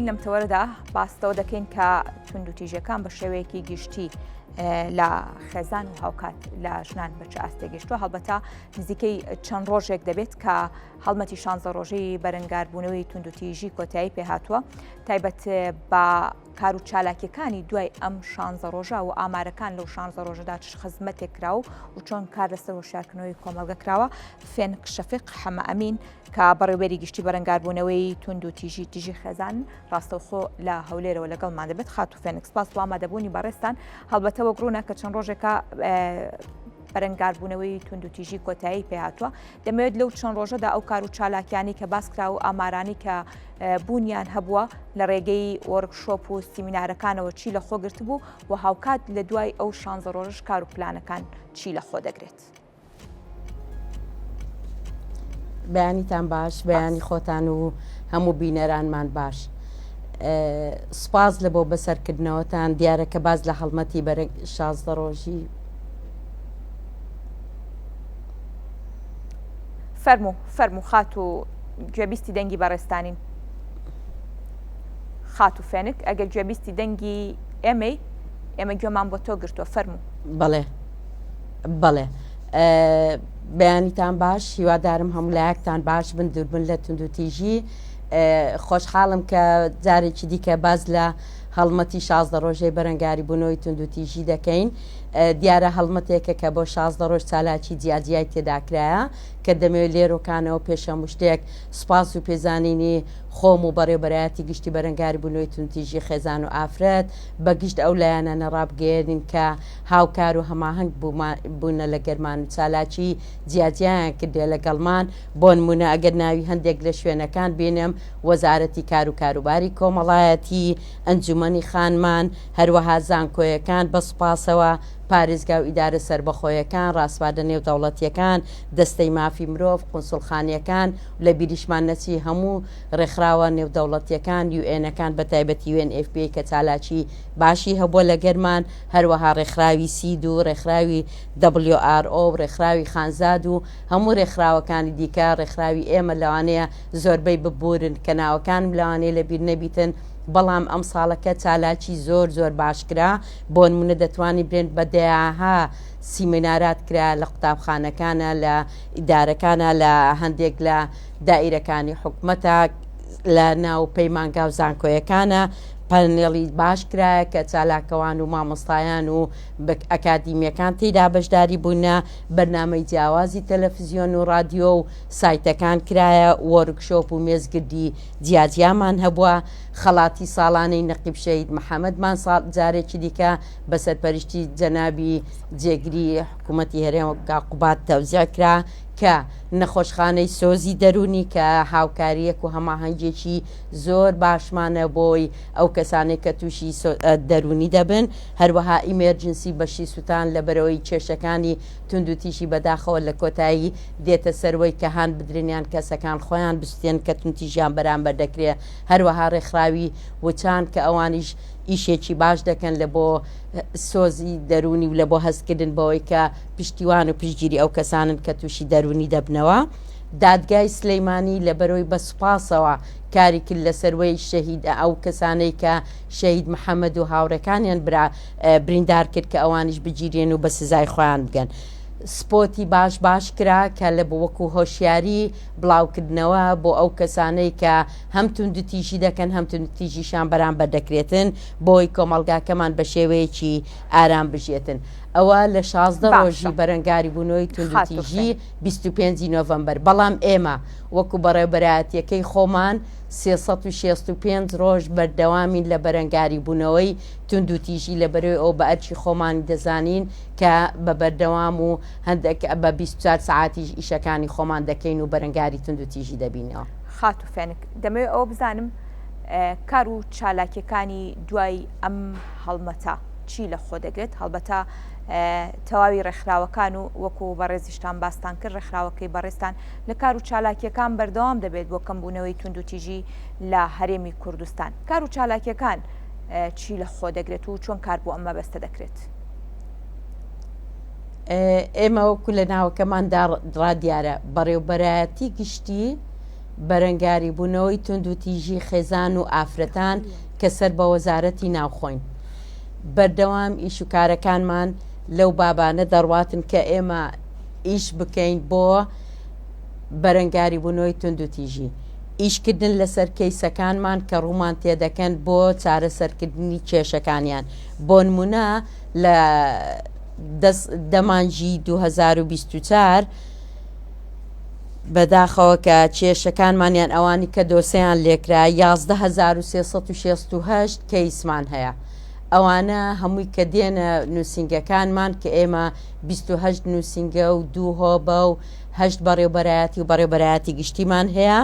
لەم تەوەرەدا باس لەوە دەکەین کە توندوتیژیەکان بە شێوەیەکی گشتی لە خێزان و هاوکات لە ژنان بە چ ئاستێک گەشتووە. هەڵبەتە نزیکەی چەند ڕۆژێک دەبێت کە هەڵمەتی شانزە ڕۆژەی بەرەنگاربوونەوەی توندوتیژی کۆتایی پێهاتووە، تایبەت بە کار و چالاکیەکانی دوای ئەم شانزە ڕۆژە و ئامارەکان لەو شانزە ڕۆژەدا چ خزمەتێک کراوە و چۆن کار لەسەر هۆشیارکردنەوەی کۆمەڵگە کراوە. فێنک شەفیق حەمە ئەمین کە بەڕێوبەری گشتی بەرەنگاربوونەوەی توندوتیژی دژی خێزان ڕاستەوخۆ لە هەولێرەوە لەگەڵمان دەبێت. خاتوو فێنک سپاس بۆ ئامادەبوونی بەڕێزتان. هەڵبەتە وەک ڕوونە کە چەند ڕۆژێکە بەرەنگاربوونەوەی توندوتیژی کۆتایی پێهاتووە، دەمەوێت لەو چەند ڕۆژەدا ئەو کار و چالاکیانی کە باس کرا و ئامارانی کە بوونیان هەبووە لە ڕێگەی وۆرکشۆپ و سیمینارەکانەوە چی لە خۆ گرتبوو و هاوکات لە دوای ئەو شانزە ڕۆژش کار و پلانەکان چی لە خۆ دەگرێت. بەیانیتان باش، بەیانی خۆتان و هەموو بینەرانمان باش. سوپاس لە بۆ بەسەرکردنەوەتان. دیارە کە باس لە هەڵمەتی بەرە 16 ڕۆژی فەرموو فەرموو خاتوو گوێبیستی دەنگی بەڕێزتانین. خاتوو فێنک ئەگەر گوێبیستی دەنگی ئێمەی ئێمە گوێمان بۆ تۆ گرتووە فەرموو. بەڵێ بەڵێ بەیانیتان باش هیوادارم هەموو لایەکتان باش بن دووربن لە توندوتیژی خۆشحاڵم کە جارێکی دیکە باز لە هەڵمەتی 16 ڕۆژەی بەرەنگاری بوونەوەی توندوتیژی دەکەین دیارە هەڵمەتێکە کە بۆ 16 ڕۆژ چالاکی جیاجیای تێداکرایە کە دەمەوێت لێرۆکانەوە پێش هەموو شتێک سوپاس و پێزانینی خۆم و بەڕێوبەرایەتی گشتی بەرەنگاری بوونەوەی توندتیژی خێزان و ئافرەت بە گشت ئەو لایەنانە ڕابگەیەنین کە هاوکار و هەماهەنگ بوونە لە گەرمان و چالاکی جیاجیایان کردیە لەگەڵمان، بۆنموونە ئەگەر ناوی هەندێک لە شوێنەکان بێنم، وەزارەتی کار و کاروباری کۆمەڵایەتی، ئەنجومەنی خانمان، هەروەها زانکۆیەکان بە سوپاسەوە، پارێزگا و ئیدارە سەربەخۆیەکان، ڕاسپاردە نێودەوڵەتییەکان، دەستەی مافی مرۆڤ، قونسوڵخانەکان و لە بیریشمان نەچی هەموو ڕێکخراوە نێودەوڵەتییەکان، یوئێنەکان بەتایبەتی UNFPA کە چالاکی باشی هەبووە لە گەرمان، هەروەها ڕێکخراوی سید و ڕێکخراوی WRO و ڕێکخراوی خانزاد و هەموو ڕێکخراوەکانی دیکە، ڕێکخراوی ئێمە لەوانەیە زۆربەی ببورن کە ناوەکانم لەوانەیە لەبیر نەبیتن، بەڵام ئەمساڵەکە چالاکی زۆر زۆر باش کرا، بۆنمونە دەتوانین بلێن بە دەیاها سیمینارات کرا لە قوتابخانەکانا، لە ئیدارەکانا، لە هەندێک لە دائیرەکانی حکومەتا، لە ناو پەیمانگا و زانکۆیەکانا پانێڵی باش کرایە کە چالاکەوان و مامۆستایان و ئەکادیمیەکان تێیدا بەشداری بوونە، بەرنامەی جیاوازی تەلەفزیۆن و ڕادیۆ و سایتەکان کرایە، وۆرکشۆپ و مێزگردی جیاجیامان هەبووە، خەڵاتی ساڵانەی نەقیب شەهید محەمەدمان ساڵ جارێکی دیکە بە سەرپەرشتی جەنابی جێگری حکوومەتی هەرێم کاک قوباد تەوزیع کرا کە نەخۆشخانەی سۆزی دەروونی کە هاوکارییەک و هەماهەنگیەکی زۆر باشمانە بۆی ئەو کەسانەی کە تووشی دەروونی دەبن، هەروەها ئیمێرجنسی بەشی سوتان لەبەرئەوەی کێشەکانی توندوتیژی بەداخەوە لە کۆتایی دێتە سەروەی کە هان بدرێن یان کەسەکان خۆیان بسوتێن کە توندتیژیان بەرامبەر دەکرێ، هەروەها ڕێکخراوی وچان کە ئەوانیش ئیشێکی باش دەکەن لە بۆ سۆزی دەروونی و لە بۆ هەستکردن بەوەی کە پشتیوان و پشتگیری ئەو کەسانن کە تووشی دەروونی دەبنەوە. دادگای سلیمانی لەبەرەوەی بە سوپاسەوە کاری کرد لەسەروەی شەهید ئەو کەسانەی کە شەهید محەمەد و هاوڕێکانیان برا بریندار کرد کە ئەوانیش بگیرێن و بە سزای خۆیان بگەن. سپۆتی باش باش کرا کە لە وەکو هۆشیاری بڵاوکردنەوە بۆ ئەو کەسانەی کە هەم توندوتیژی دەکەن هەم توندوتیژیشان بەرامبەر دەکرێتن بۆی کۆمەڵگاکەمان بە شێوەیەکی ئارام بژێتن. ئەوە لە 16 ڕۆژی بەرەنگاری بوونەوەی توندوتیژی 25 نۆڤەمبەر بەڵام ئێمە وەکو بەڕێوبەرایەتیەکەی خۆمان 365 ڕۆژ بەردەوامین لە بەرەنگاری بوونەوەی توندوتیژی لەبەرەوەی ئەوە بە ئەرکی خۆمانی دەزانین کە بە بەردەوام و هەندێک بە 24 سەعاتیش ئیشەکانی خۆمان دەکەین و بەرەنگاری توندوتیژی دەبینەوە. خاتوو فێنک، دەمەوێت ئەوە بزانم کار و چالاکیەکانی دوای ئەم هەڵمەتە چی لە خۆ دەگرێت؟ هەڵبەتە تەواوی ڕێکخراوەکان و وەکو بەڕێزیشتان باستان کرد ڕێکخراوەکەی بەڕێزتان لە کار و چالاکیەکان بەردەوام دەبێت بۆ کەمبوونەوەی توندوتیژی لە هەرێمی کوردستان. کار و چالاکیەکان چی لە خۆ دەگرێت و چۆن کار بۆ ئەم مەبەستە دەکرێت؟ ئێمە وەکو لە ناوەکەماندا ڕادیارە بەڕێوبەرایەتی گشتی بەرەنگاریبوونەوەی توندوتیژی خێزان و ئافرەتان کە سەر بە وەزارەتی ناوخۆین. بەردەوام ئیش و کارەکانمان لەو بابانە دەڕواتن کە ئێمە ئیش بکەین بۆ بەرەنگاریبوونەوەی توندوتیژی. ئیشکردن لەسەر کەیسەکانمان کە ڕوومان تێدەکەن بۆ چارەسەرکردنی کێشەکانیان. بۆنمونە لە دە مانگی 2024 بەداخەوە کە کێشەکانمان یان ئەوانی کە دۆسەیان لێکرا 11368 کەیسمان هەیە. ئەوانە هەمووی کە دێنە نووسینگەکانمان کە ئێمە 28 نووسینگە و دوو هۆبە و هەشت بەڕێوبەرایەتی و بەڕێوبەرایەتی گشتیمان هەیە،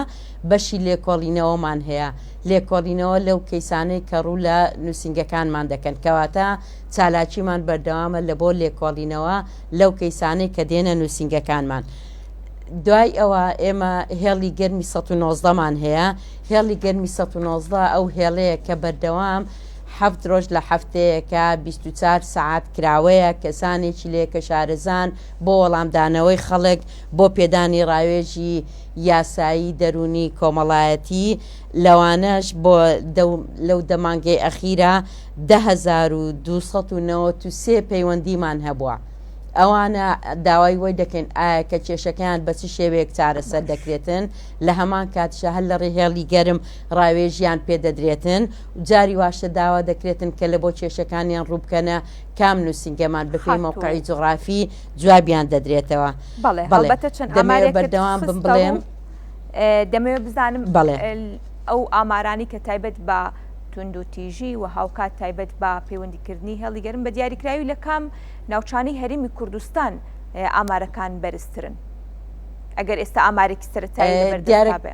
بەشی لێکۆڵینەوەمان هەیە، لێکۆڵینەوە لەو کەیسانەی کە ڕوو لە نووسینگەکانمان دەکەن، کەواتە چالاکیمان بەردەوامە لە بۆ لێکۆڵینەوە لەو کەیسانەی کە دێنە نووسینگەکانمان. دوای ئەوە ئێمە هێڵی گەرمی 119 مان هەیە، هێڵی گەرمی 119 ئەو هێڵەیە کە بەردەوام حەفت ڕۆژ لە هەفتەیەکە 24 سەعات کراوەیە، کەسانێکی لێ کە شارەزان بۆ وەڵامدانەوەی خەڵک، بۆ پێدانی ڕاوێژی یاسایی، دەروونی، کۆمەڵایەتی، لەوانەش بۆ لەو دە مانگەی ئەخیرا 10293 پەیوەندیمان هەبووە. ئەوانە داوای وەی دەکەین ئایا کە کێشەکەیان بە چ شێوەیەک چارەسەر دەکرێتن، لە هەمان کاتیشا هەر لە ڕێی هێڵی گەرم ڕاوێژیان پێ دەدرێتن، جاری واشە داوا دەکرێتن کە لە بۆ کێشەکانیان ڕووبکەنە کام نووسینگەمان بەپێی خاتوو. مەوقعی جوغرافی جوابیان دەدرێتەوە. بەڵێ بەڵێ هەڵبەتە چەند دەمەوێ ئامارێکت بەردەوام بم خستە بڵێم. ڕوو دەمەوێ بزانم بەڵێ. ئەو ئامارانەی کە تایبەت بە توندوتیژی و هاوکات تایبەت بە پەیوەندیکردنی هێڵی گەرم بە دیاریکراوی لە کام ناوچانەی هەرێمی کوردستان ئامارەکان بەرزترن؟ ئەگەر ئێستا ئامارێکی سەرەتایی دیارە لەبەردەستا بێ.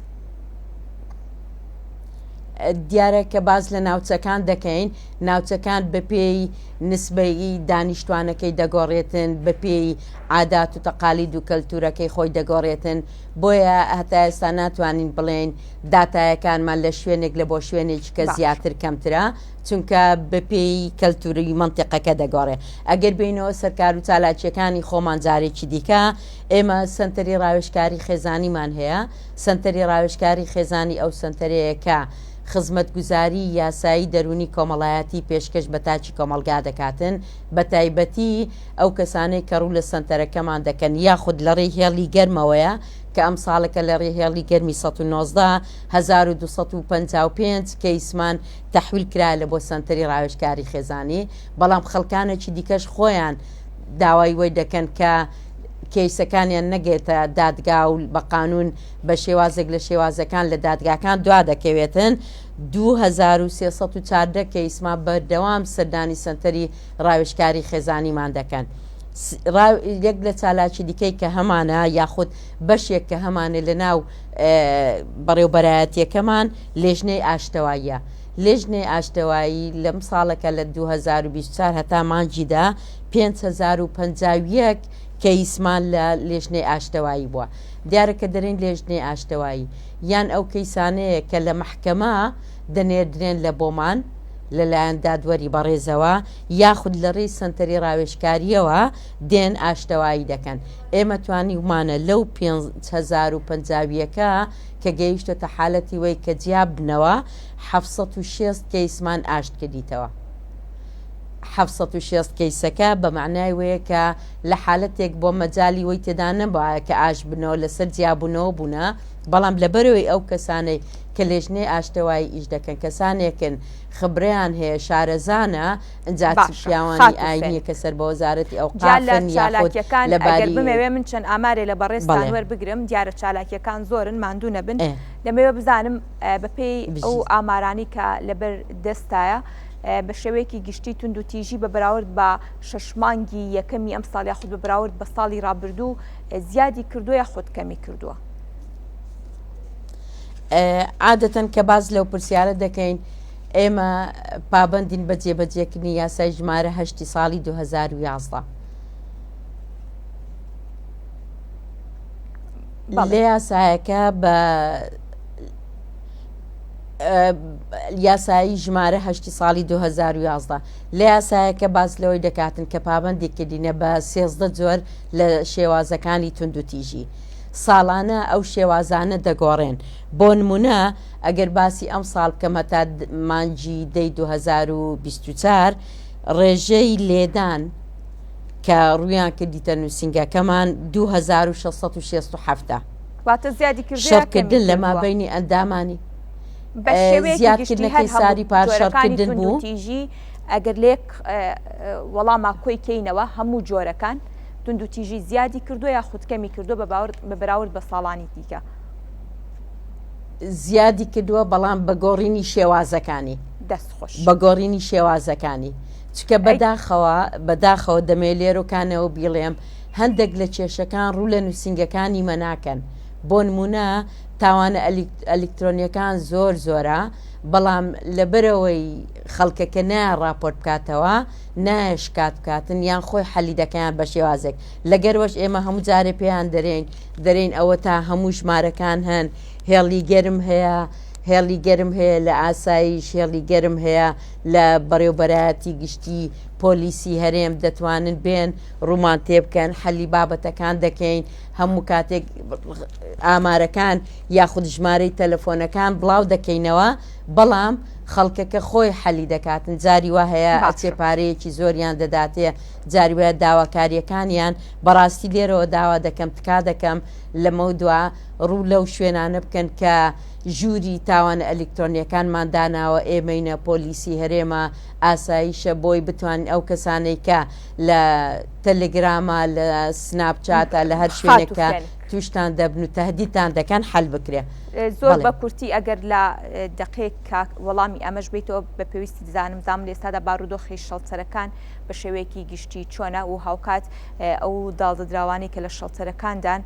دیارە کە باس لە ناوچەکان دەکەین ناوچەکان بەپێی نسبەی دانیشتوانەکەی دەگۆڕێتن بەپێی عادات و تەقالید و کەلتورەکەی خۆی دەگۆڕێتن بۆیە هەتا ئێستا ناتوانین بڵێین داتایەکانمان لە شوێنێک لە بۆ شوێنێکی کە زیاتر کەمترە چونکە بەپێی کەلتوری مەنتیقەکە دەگۆڕێ ئەگەر بینەوە سەرکار و چالاکیەکانی خۆمان جارێکی دیکە ئێمە سنتەری ڕاوێژکاری خێزانیمان هەیە سەنتەری ڕاوێژکاری خێزانی ئەو سەنتەرەیە کە خزمەتگوزاری یاسایی دەروونی کۆمەڵایەتی پێشکەش بە تاکی کۆمەڵگا دەکاتن بەتایبەتی ئەو کەسانەی کە ڕوو لە سەنتەرەکەمان دەکەن یاخود لە ڕێی هێڵی گەرمەوەیە کە ئەمساڵەکە لە ڕێی هێڵی گەرمی 119 1255 کەیسمان تەحویل کرا لە بۆ سەنتەری ڕاوێژکاری خێزانی بەڵام خەڵکانێکی دیکەش خۆیان داوای وەی دەکەن کە کەیسەکانیان نەگەێتە دادگا و بە قانون بە شێوازێک لە شێوازەکان لە دادگاکان دوا دەکەوێتن 2314 کەیسمان بەردەوام سەردانی سەنتەری ڕاوێژکاری خێزانیمان دەکەن. یەک لە چالاکی دیکەی کە هەمانە یاخود بەشێک کە هەمانە لە ناو بەڕێوبەرایەتیەکەمان لێژنەی ئاشتەواییە. لێژنەی ئاشتەوایی لەم ساڵەکە لە 2024 هەتا مانگیدا 5051 کەیسمان لە لێژنەی ئاشتەوایی بووە. دیارە کە دەرێن لێژنەی ئاشتەوایی یان ئەو کەیسانەیە کە لە مەحکەمە دەنێردرێن لە بۆمان لەلایەن دادوەری بەڕێزەوە یاخود لە ڕێی سەنتەری ڕاوێژکارییەوە دێن ئاشتەوایی دەکەن. ئێمە توانیومانە لەو 5051 ەکە کە گەیشتۆتە حالەتی وەی کە جیاببنەوە 760 کەیسمان ئاشت کردیتەوە. 760 کەیسەکە بە مەعنای وەیە کە لە حالەتێک بۆ مەجالی وەی تێدا نەبوایە کە ئاشت بنەوە لەسەر جیابوونەوە بوونە، بەڵام لەبەرئەوەی ئەو کەسانەی کە لێژنەی ئاشتەوایی ئیش دەکەن کەسانێکن خبرەیان هەیە شارەزانە ئینجا چ باشە پیاوانی خاتوو حوسێن ئاینیە کە سەر بە وەزارەتی جا لە ئەوقافن یاخود چالاکیەکان لە ئەگەر باری بمەوێ من چەند ئامارێ لە بەڕێزتان بەڵێ وەربگرم دیارە چالاکیەکان زۆرن ماندوو نەبن ئێ دەمەوێ بزانم بەپێی ئەو بژیت. ئامارانەی کە لەبەر دەستایە بە شێوەیەکی گشتی توندوتیژی بە بەراورد بە شەش مانگی یەکەمی ئەمساڵ یاخود بە بەراورد بە ساڵی ڕابردوو زیادی کردووە یاخود کەمی کردووە؟ عادەتەن کە باس لەو پرسیارە دەکەین ئێمە پابەندین بە جێبەجێکردنی یاسای ژمارە هەشتی ساڵی 2011 لە یاسایەکە بە یاسایی ژمارە هەشتی ساڵی 2011 لە یاسایەکە باس لەوەی دەکاتن کە پابندی کردینە بە سێزدە جۆر لە شێوازەکانی توندوتیژی. ساڵانە ئەو شێوازانە دەگۆڕێن. بۆ نموونە ئەگەر باسی ئەمساڵ بکەم هەتا مانگی دەی 2024 ڕێژەی لێدان کە ڕوویان کردیتە نووسینگەکەمان 2667 واتە زیادی کردووە یا شەڕکردن کەمی لە کردووە؟ مابەینی ئەندامانی بە شێوەیەکی گشتی هەر زیادکردنەکەی هەموو ساری پار جۆرەکانی شەڕکردن بوو. توندوتیژی ئەگەر لە یەک وەڵاما کۆی کەینەوە هەموو جۆرەکان توندوتیژی زیادی کردووە یاخود کەمی کردووە بە بەراورد بە ساڵانی دیکە؟ زیادی کردووە بەڵام بە گۆڕینی شێوازەکانی. دەست خۆش. بە گۆڕینی شێوازەکانی چکە ئەی. بەداخەوە بەداخەوە دەمەوێ لێرۆکانەوە بیڵێم هەندێک لە کێشەکان ڕوو لە نووسینگەکانی مە ناکەن بۆ نموونە تاوانە ئەلیکترۆنیەکان زۆر زۆرە بەڵام لەبەرئەوەی خەڵکەکە نایە ڕاپۆرت بکاتەوە نایە شکات بکاتن یان خۆی حەلی دەکەیان بە شێوازێک لەگەروەش ئێمە هەموو جارێ پێیان دەرێین دەرێین ئەوە تا هەموو ژمارەکان هەن هێڵی گەرم هەیە هێڵی گەرم هەیە لە ئاسایش هێڵی گەرم هەیە لە بەڕێوبەرایەتی گشتی پۆلیسی هەرێم دەتوانن بێن ڕوومان تێبکەن حەلی بابەتەکان دەکەین هەموو کاتێک ئامارەکان یاخود ژمارەی تەلەفۆنەکان بڵاو دەکەینەوە بەڵام خەڵکەکە خۆی حەلی دەکاتن جاری وا هەیە ئەچێ پارەیەکی زۆریان دەداتێ جاری وایە داواکاریەکانیان بەڕاستی لێرەوە داوا دەکەم تکا دەکەم لەمەودوا ڕوو لەو شوێنانە بکەن کە ژووری تاوانە ئەلیکترۆنیەکانمان داناوە ئێمەینە پۆلیسی هەرێمە ئاسایشە بۆی بتوانین ئەو کەسانەی کە لە تەلەگراما لە سناپچاتە لە هەر شوێنێک کە تووشتان دەبن و تهدیدتان دەکەن حەل بکرێ. زۆر بە کورتی ئەگەر لە دەقێک کاک وەڵامی ئەمەش بیتەوە بە پێویستی دەزانم زام لە ئێستادا بارودۆخی شەڵتەرەکان بە شێوەیەکی گشتی چۆنە و هاوکات ئەو داڵدەدراوانەی کە لە شەڵتەرەکاندان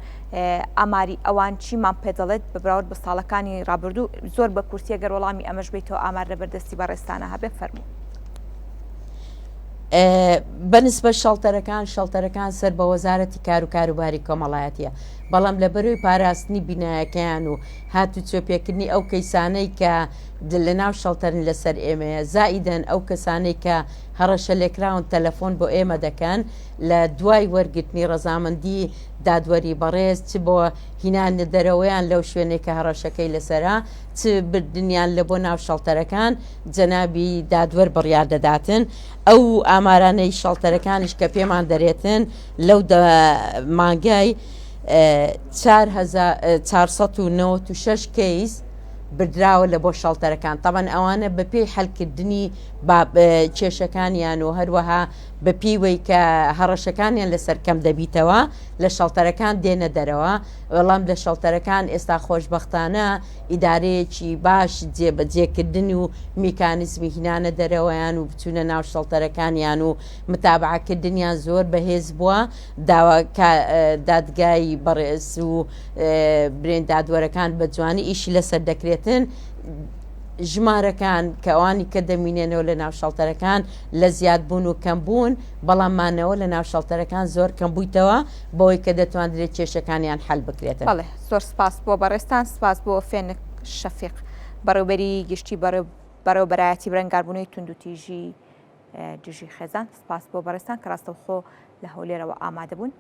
ئاماری ئەوان چیمان پێدەڵێت بە بەراورد بە ساڵەکانی ڕابردوو زۆر بە کورتی ئەگەر وەڵامی ئەمەش بیتەوە ئامار لە بەردەستی بەڕێزتانە هەبێ فەرموو. بەنسبەت شەڵتەرەکان، شەڵتەرەکان سەر بە وەزارەتی کار و کاروباری کۆمەڵایەتیە، بەڵام لە بەرەی پاراستنی بینایەکەیان و هاتوچۆ پێکردنی ئەو کەیسانەی کە لە ناو شەڵتەرن لەسەر ئێمەیە، زائیدەن ئەو کەسانەی کە هەڕەشە لێکراون تەلەفۆن بۆ ئێمە دەکەن لە دوای وەرگرتنی ڕەزامەندی دادوەری بەڕێز چ بۆ هینانە دەرەوەیان لەو شوێنەی کە هەڕەشەکەی لەسەرە چ بردنیان لە بۆ ناو شەڵتەرەکان جەنابی دادوەر بڕیار دەداتن ئەو ئامارانەی شەڵتەرەکانیش کە پێمان دەرێتن لەو دە مانگای 496 کەیس بردراوە لە بۆ شەڵتەرەکان تەبەن ئەوانە بە پێی حەلکردنی کێشەکانیان و هەروەها بە پێی کە هەڕەشەکانیان لەسەر کەم دەبیتەوە لە شەڵتەرەکان دێنە دەرەوە بەڵام لە شەڵتەرەکان ئێستا خۆشببختانە ئیدارەیەکی باش جێبەجێکردن و میکانیزمی هینانە دەرەوەیان و بچوونە ناو شەڵتەرەکانیان و متابعەکردنیان زۆر بەهێز بووە داوا دادگای بەڕێز و برێن دادوەرەکان بە جوانی ئیشی لەسەر دەکرێتن ژمارەکان کە ئەوانی کە دەمینێنەوە لە ناو شەڵتەرەکان لە زیاد بوون و کەم بوون بەڵام مانەوە لە ناو شەڵتەرەکان زۆر کەم بوویتەوە بەوەی کە دەتواندرێت کێشەکانیان حەل بکرێتن. بەڵێ زۆر سپاس بۆ بەڕێزتان، سپاس بۆ فێنک شەفیق بەڕێوبەری گشتی بەڕێوبەرایەتی بەرەنگاربوونەوەی توندوتیژی دژی خێزان، سپاس بۆ بەڕێزتان کە ڕاستەوخۆ لە هەولێرەوە ئامادە بوون.